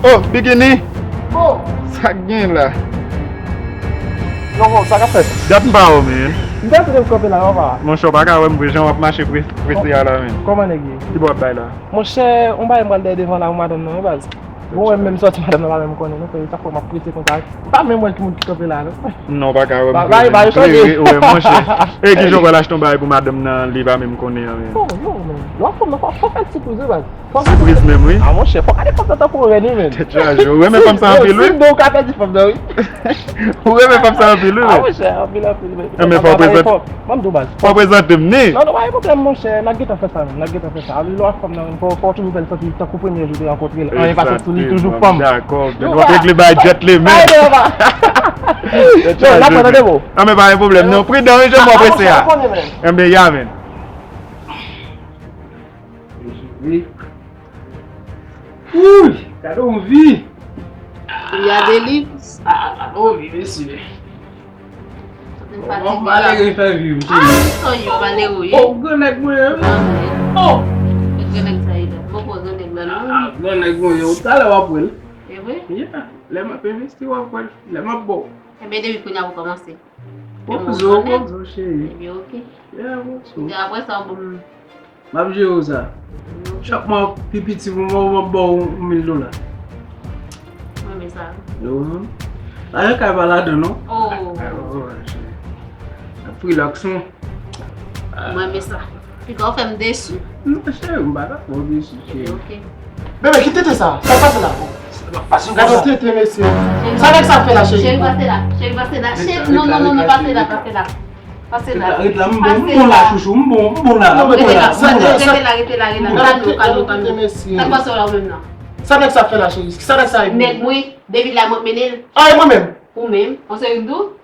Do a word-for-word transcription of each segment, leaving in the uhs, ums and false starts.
Oh, Bikini! Oh! Sa k gen la? Yo, sa k ap fèt? Dat m pa wè w, men. M te antre kanpe la, papa. Monchè, w pa ka wè m vre, jan w ap mache pre-, prese a la, men. Kòman nèg ye? Ki bò w ap bay la? Monchè, on bagay m pral dèyè devan la pou madanm nan, wi, baz. Bon, wè, menm sòti madanm nan pa menm konnen, non, frè, sa fè m ap prese konsa. M pa menm wè ki moun ki kanpe la, non. Non, w pa ka wè m vre, men. Bagay, bagay chanje. Wi, wi, monchè. E, ki jan w pral achte yon bagay pou madanm nan, li pa menm konnen an, men. Oh, non, men. Lè w ap fè m nan, fò, fò fè l sipriz, wi, baz. Sipriz menm, wi. Ah, monchè, fòk gade fanm nan tankou rèn, wi, men. Tèt chaje, ou renmen fanm sa anpil, wi. Si m di w ka pèdi fanm nan, wi. Ou renmen fanm sa anpil, wi, men. Ah, monchè, anpil, anpil, men. Enben, fò w prezante, fò w prezante m ni. Non, non, pa gen pwoblèm, monchè, n a gentan fè sa, menm, n a gentan fè sa. Lè w ap fanm nan, fò, fò w toujou fè l santi tankou premye jou w te rankontre l, anyen pa sot sou li, toujou fanm. Dakò, men nou ap regle bagay gentleman. Ay, non, pa. Non, n ap pran randevou. Enben, pa gen pwoblèm, non, pridan, wi, jan m wè w prese a. Enben, ya, men. Jezi. Wouy! Gade yon vi! Gade li. Ah, gade yon vi, mesye. Ou fatige la. Malere fè vi, mesye. Ah, sòy yo, malere, wi. Oh, gran nèg mwen ye, wi. Oh! Gran nèg sa ye la. Bon, bon, gran nèg la, non. Ah, gran nèg mwen ye. Ou talè w ap wè l. E vre? Yeah. Lè m ap envesti, w ap wè l. Lè m ap bon. Enben, depi kounye a pou kòmanse. Bon, zo, bon, zo, cheri. Ebyen, oke. Yeah, bon, zo. Apre sa, bon, M ap jere w sa. Chak mwa pi piti pou mwen, mwen ba w yon mil dola. Mwen renmen sa. Yo, non. Lajan kay pa ladan, non. Oh. Oh, cheri. Ap relax, non. Mwen renmen sa. Piga w fè m desi. Non, cheri, m pa ka fè w desi, cheri. Ok. Bebe, ki tete sa? Sa k pase la? Gade yon tete, mesye. Sa nèg sa fè la, cheri? Cheri, pase la. Cheri, pase la. Cheri, non, non, non, non, pase la, pase la. Pase la. Ret la, ret la, m bon, m bon la, chouchou, m bon, m bon la, m bon la, m bon la. Rete la, rete la, rete la, rete la. Kalme w, kalme w, kalme w. Sa k pase w la ou menm nan? Sa nèg sa fè la, cheri? Sa nèg sa ye? Nèg mwen, David la, mwen k mennen l. A, e mwen menm? Ou menm? On seri m tou?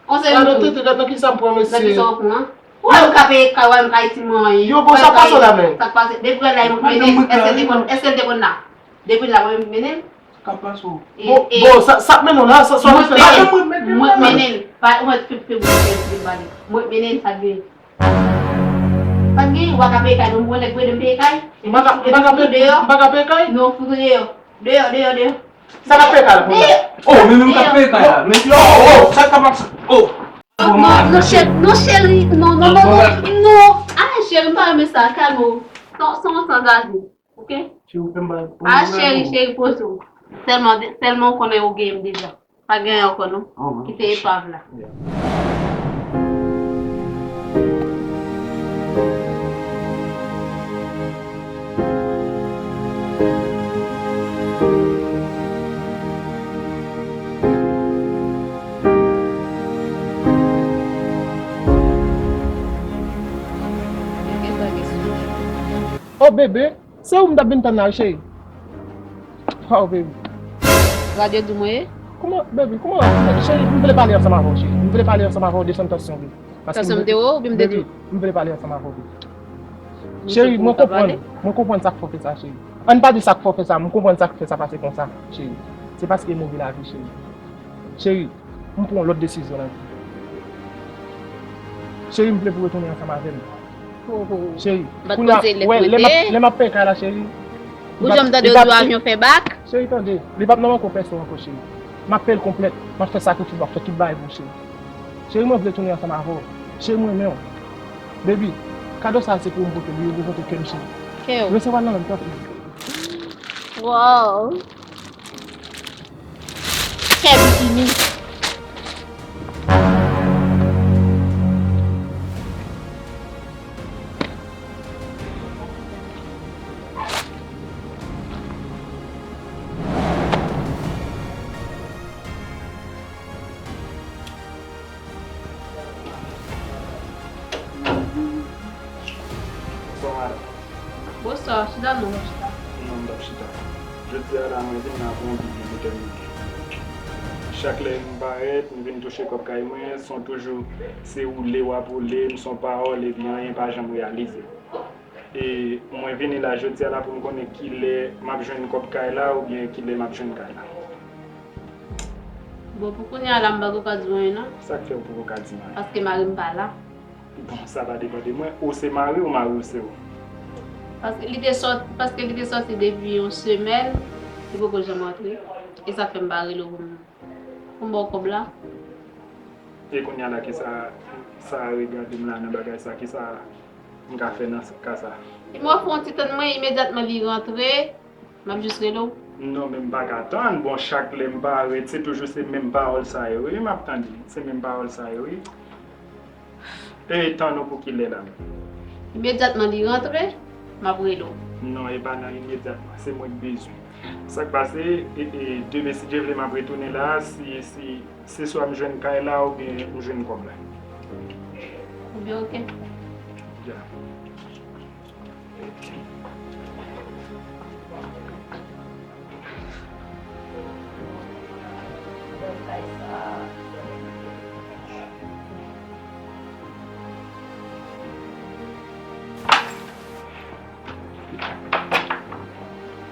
On seri m tou? Gade tete, gade nan kisa m pran, mesye. Nan kisa w pran? Ou wè m ka peye kay, ou wè m ka Ayiti mwen anyen. Yo, bon, sa k pase w la menm? Sa k pase? Depi lè la, mwen k mennen l. Èske l te konn, èske l te konn la? Depi la, mwen k mennen l. Ka pase w. Bon, bon, sa, sa k mennen w la, sa, sa w ap fè la? Mwen k mennen l. Pa, mwen, fè, fè, fè, fè, fè, fè, mwen k mennen l, sa k gen? Sa k gen? Ou pa ka peye kay, non, mwen nèg ede m peye kay. M pa ka, m pa ka peye, m pa ka peye kay? Non, fout ou deyò. Deyò, deyò, deyò. Sa k ap peye kay la pou mwen? Oh, men menm k ap peye kay la. Men, oh, oh, sa k ap pase? Oh. Non, non, chè-, non, cheri, non, non, non, non, non. Ay, cheri, m pa renmen sa, kalme w. Son, son, son gazo. Ok? Cheri, ou fè m bay. Ah, cheri, cheri, poze w. Tèlman, tèlman w konnen ou genyen m deja. Pa genyen ankò, non. Kite epav la. Oh, bebe. Se ou m t ap vin tann la, wi, cheri. Waw, baby. Radyo di w mwen ye? Kòman, baby, kòman w ap fè? Cheri, m vle pale ansanm avè w, cheri. M vle pale ansanm avè w, desann tansyon, baby. Paske tansyon m te wo oubyen m te tou? Baby, m vle pale ansanm avè w, baby. Cheri, mwen konprann, mwen konprann sa k fè w fè sa, cheri. Ann pa di sa k fè w fè sa, m konprann sa k fè sa pase konsa, cheri. Se paske e move lavi, cheri. Cheri, m pran yon lòt desizyon nan vi. Cheri, m vle pou w retounen ansanm avè m. Cheri, kounye a, wè, lè m ap, lè m ap peye kay la, cheri. Ou janm tande yo di w avyon fè bak? Cheri, tande, li p ap nan manko pèsonn ankò, cheri. M ap peye l konplèt, m ap fè sakrifis, m ap fè tout bagay pou w, cheri. Cheri, mwen vle tounen ansanm avè w. Cheri, mwen renmen w. Baby, kado sa a se pou ou m pote l, li reprezante kè m, cheri. Kè w. Resevwa l nan men m, tanpri. Wow. Kè bikini. Bonswa, madanm. Bonswa, chita non, chita. Non, m p ap chita. Jodi a la, mwen vin la pou yon bi byen detèmine. Chak lè m parèt, m vin touche kòb kay mwen, se toujou se woule w ap woule m, se yon pawòl, epi anyen pa janm reyalize. E mwen vini la jodi a la pou m konnen kilè m ap jwenn kòb kay la oubyen kilè m ap jwenn kay la. Bon, pou kounye a la, m pa ko ka di w anyen non. Sa k fè w poko ka di m anyen? Paske mari m pa la. Bon, sa pa depann de mwen. Ou se mari w, mari w se ou. Paske li te sòti, paske li te sòti depi yon semèn, li poko janm rantre. E sa fè m pa rele w pou m, pou m ba w kòb la. E kounye a la, kisa, sa regade m la nan bagay sa, kisa m ka fè nan ka sa? Li m ofri yon ti tann mwen, imedyatman li rantre, m ap jis rele w. Non, men m pa ka tann. Bon, chak lè m parèt, se toujou se menm pawòl sa yo, wi, m ap tande. Se menm pawòl sa yo, wi. E tann ou pou kilè la menm? Imedyatman li rantre, m ap rele w. Non, e pa nan imedyatman, se mwen k bezwen. Sa k pase, e, e, demen, si Dye vle, m ap retounen la, si, si, se swa m jwenn kay la oubyen m jwenn kòb la. Oubyen, oke. Ya.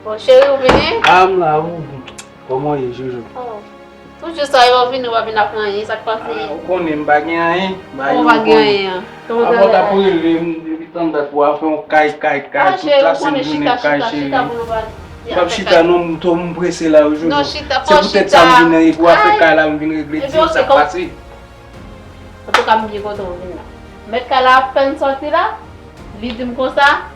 Bon, cheri, ou vini? Ah, m la, ou. Kòman w ye, Jojo? Oh. Toujou sa yo vini, w ap vin ak anyen, sa k pase? Ah, ou konnen m pa gen anyen. Kòman w pa gen anyen an? Kòman w pa gen anyen? Avan w t ap rele m depi tann dat pou w al fè yon kay, kay, kay, tout lasenn jounen kay, cheri. Ah, cheri, ou konnen chita, chita, chita pou nou pale. M p ap chita non, m twò, m prese la, Jojo. Non, chita, fò chita. Se poutèt sa m vin nan, epi w ap fè kay la, m vin regle, di m sa k pase. Antouka, m byen kontan w vin la. Mèt kay la apèn sòti la, li di m konsa,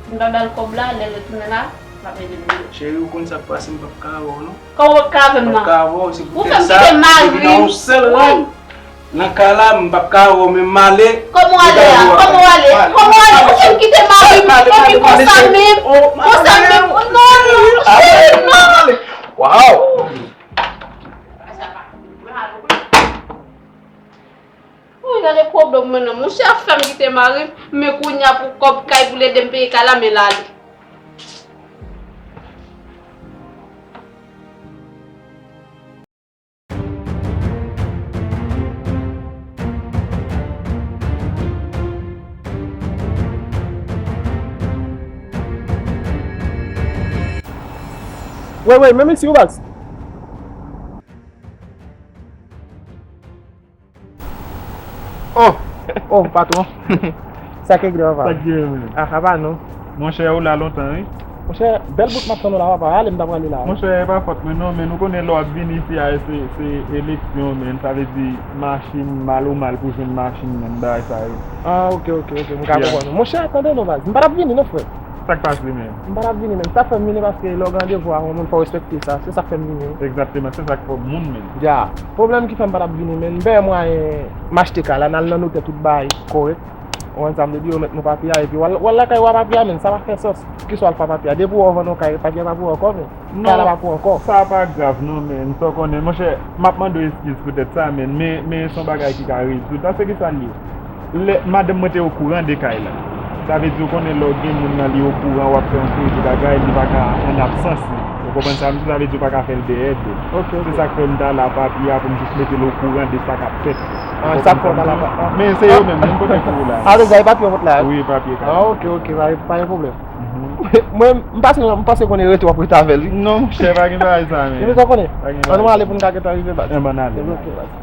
si m pa ba l kòb la, lè l retounen la, m ap rele l. Cheri, ou konn sa k pase, m p ap ka avè w non. Kòman w p ap ka avè m nan? M p ap ka avè w, se poutèt sa, m vin nan yon sèl rang. Nan kay la, m p ap ka avè w, men m ale. Kòman w ale a? Kòman w ale? Kòman w ale? Ou fè m kite mari m, epi konsa menm, konsa menm. Non, non, cheri, non. Waw! Wi, gade pwoblèm mwen nan. Monchè, ap fè m kite mari m, men kounye a pou kòb kay pou l ede m peye kay la, men l ale. Wey, wey, men mesi ou baz. Oh! Oh, patwon. Sa k regle, papa? Sa k gen, men? Ah, sa va, non. Monchè, ou la lontan, wi. Monchè, bèl bout m ap tann ou la, papa. Ale, m ta prale la. Monchè, e pa fòt mwen, non, men ou konnen lè w ap vin isi a, se, se eleksyon, men. Sa vle di, machin, mal ou mal pou jwenn machin, men, bagay sa yo. Ah, ok, ok, ok, m ka konprann ou. Monchè, tande non, baz. M pa t ap vini, non, frè. Sa k pase, men? M pa t ap vini, men. Sa fè m vini paske lè w gen randevou ak yon moun, fò w respekte sa. Se sa k fè m vini, wi. Egzakteman, se sa k fè w moun, men. Ya. Pwoblèm ki fè m pa t ap vini, men, m pa gen mwayen m achte kay la, n al nan notè, tout bagay kòrèk. Ou konprann sa m vle di, yo mèt nou papye a, epi w al, w al lakay ou a papye a, men, sa pa fè sans. Kiswa w al fè papye a? Depi w wè w vann yon kay, papye a pa pou ou ankò, men. Kay la pa pou ou ankò. Non, sa pa grav non, men, sa w konnen, monchè, m ap mande w eskiz poutèt sa, men, men, men se yon bagay ki ka rezoud. Paske kisa l ye? Lè, madanm mwen te okouran de kay la. Sa vle di, ou konnen lè w gen moun nan, li okouran, w ap fè yon seri de bagay, li pa ka an absans li. Ou konprann sa m di? Sa vle di, ou pa ka fè l dèyè do. Ok, ok. Se sa k fè m t al a papye a pou m jis mete l okouran de sa k ap fèt. Ah, sa k fè w t al a papye a. Men se yo menm, menm kote pou ou la. Ah, deja, e papye w pot la, wi? Wi, papye kay la. Ah, ok, ok, pa, pa gen pwoblèm. Mhm. Mwen, m pase, m pase konnen rete w ap rete avè l, wi. Non, monchè, pa gen bagay sa, men. Epi sa w konnen? Pa gen bagay. Ann nou ale pou n ka gentan rive, baz. Enben, ann ale. Ok, baz.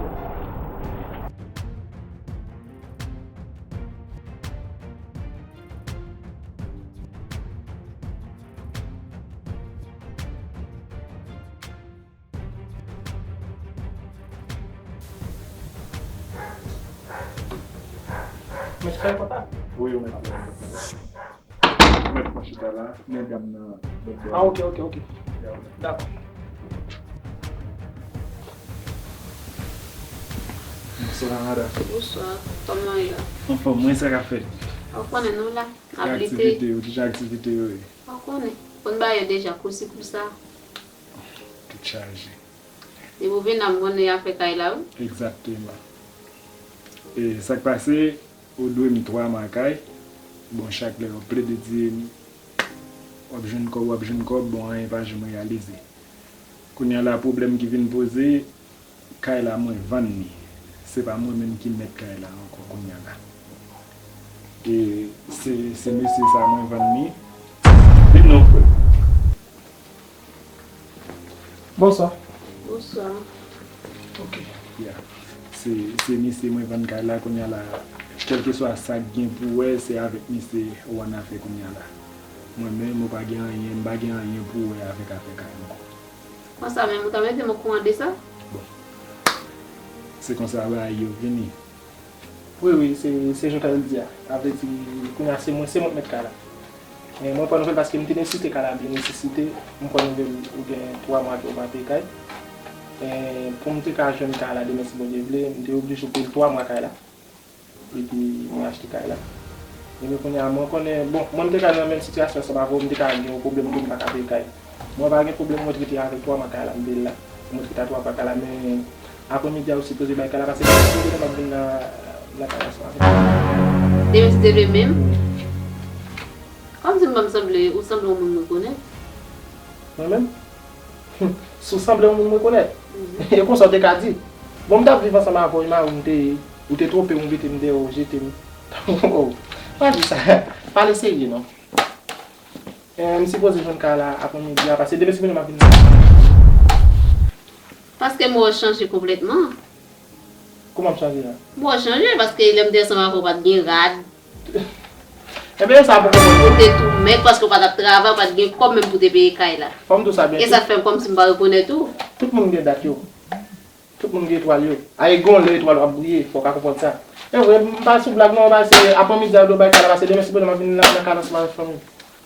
Mesye, kay pòt la? Wi, wi, mesye. Mèt mwen chita la, men dam nan lòt bò. Ah, ok, ok, ok. Dakò. Bonswa, madanm. Bonswa, kòman w ye? Anfòm, mwen sa k ap fèt? Ou konnen nou la, n ap lite. Ki aktivite yo, ki jan aktivite yo ye? Ou konnen, konn bagay yo deja, kou si kou sa. Tout chaje. Depi w vin la, m konnen afè kay la, wi. Egzakteman. E sa k pase, ou dwe m twa mwa kay. Bon, chak lè w ap plede di m, w ap jwenn kòb, w ap jwenn kòb, bon, anyen pa janm reyalize. Kounye a la, pwoblèm ki vin poze, kay la mwen vann li. Se pa mwen menm ki mèt kay la ankò kounye a la. E se, se mesye sa mwen vann li. Vin non, frè. Bonswa. Bonswa. Ok, ya. Se, se mesye mwen vann kay la, kounye a la, Kèlkeswa sa k gen pou wè, se avèk misye ou annafè kounye a la. Mwen menm, ou pa gen anyen, m pa gen anyen pou wè avèk afè kay ankò. Konsa menm, ou ta mete m okouran de sa? Se konsa bagay yo vini. Wi, wi, se se jan w ta di a. A vle di, kounye a se mwen, se mwen k mèt kay la. Men mwen pran nouvèl paske m te nesesite kay la, m te nesesite, m pran nouvèl ou gen twa mwa ke ou pa peye kay. Men pou m te ka jwenn kay la demen si Bondye vle, m te oblije peye l twa mwa kay la. Epi mwen achte kay la. Epi kounye a mwen konnen, bon, mwen m te ka nan menm sitiyasyon ansanm avè w, m te ka gen yon pwoblèm tou, m pa ka peye kay. Mwen pa gen pwoblèm, mwen t rete avèk twa mwa kay la, m peye l la. Mwen t rete a twa mwa kay la, men aprèmidi a ou sipoze bay kay la, paske demen si Bondye vle m ap vin nan nan kay la ansanm avè w. Demen si Bondye vle menm? Kòmsi m pa m sanble, ou sanble yon moun mwen konnen. Mwen menm? Si w sanble yon moun mwen konnen. E konsa w te ka di. Bon, m t ap viv ansanm avè w, e mari w m te ye. Ou te twonpe m, ou kite m dèyè w, ou jete m. Oh, pa di sa. Pale serye non. Eh, m sipoze jwenn kay la aprèmidi a, paske demen si Bondye m ap vin nan. Paske m wè w chanje konplètman. Kouman m chanje a? M wè w chanje, paske lè m te ansanm avè w, w pa t gen rad. Ebyen, sa poko bon. Ou te tou mèg paske w pa t ap travay, w pa t gen kòb menm pou te peye kay la. Fò m di w sa byen. E sa k fè m kòmsi m pa rekonèt ou. Tout moun gen dat yo. Tout moun gen etwal yo. A, e gon lè etwal w ap briye, fò w ka konprann sa. E vre, m pa sou blag non, m pa se aprèmidi a yo dwe bay kay la, paske demen si Bondye m ap vin nan nan kay la ansanm avèk fanmi.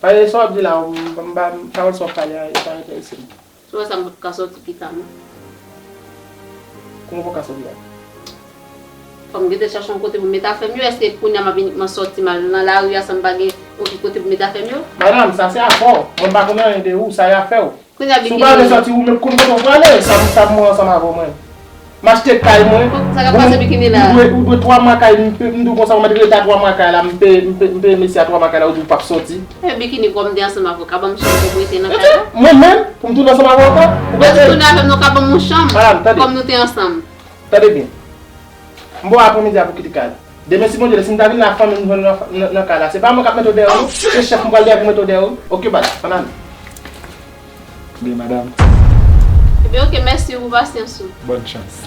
Pale sa w ap di la, m pa m pa m pa wè sa w ap pale a, e pa enterese m. Se pou sa m p ap ka sòti pita non. Kouman w p ap ka sòti la? Fò m gentan chache yon kote pou m met afè m yo. Èske kounye a m ap inikman sòti m al nan lari a san m pa gen okenn kote pou m met afè m yo? Madanm, sa se afè w. Mwen m pa konn anyen de ou, sa e afè w. Kounye a Si w pa vle bikini. Sòti ou menm konn kote w prale, sa m sa m wè ansanm avè w mwen. M achte kay mwen. Sa k ap pase bikini la? Ou dwe, ou dwe twa mwa kay, m pe- m di w konsa, ou mèt rete a twa mwa kay la, m peye m peye- m peye mesye a twa mwa kay la, ou di w p ap sòti. E bikini kòm m te ansanm avè w, ka ban m chanm pou m rete nan kay la? Mwen menm, pou m tounen ansanm avè w ankò? Ou Mwen prete? Tounen avè m non, ka ban m yon chanm. Madanm, tande. Kòm nou te ansanm. Tande byen. M ba w aprèmidi a pou kite kay la. Demen si Bondye vle, si m ta vin la fanmi m jwenn nan, nan, nan kay la, se pa mwen k ap mete w dèyè non. Se chèf m pral dèyè pou mete w dèyè wi. Oke baz, ann ale. Byen, madanm. Ebyen, oke, mèsi pou pasyans ou. Bòn chans.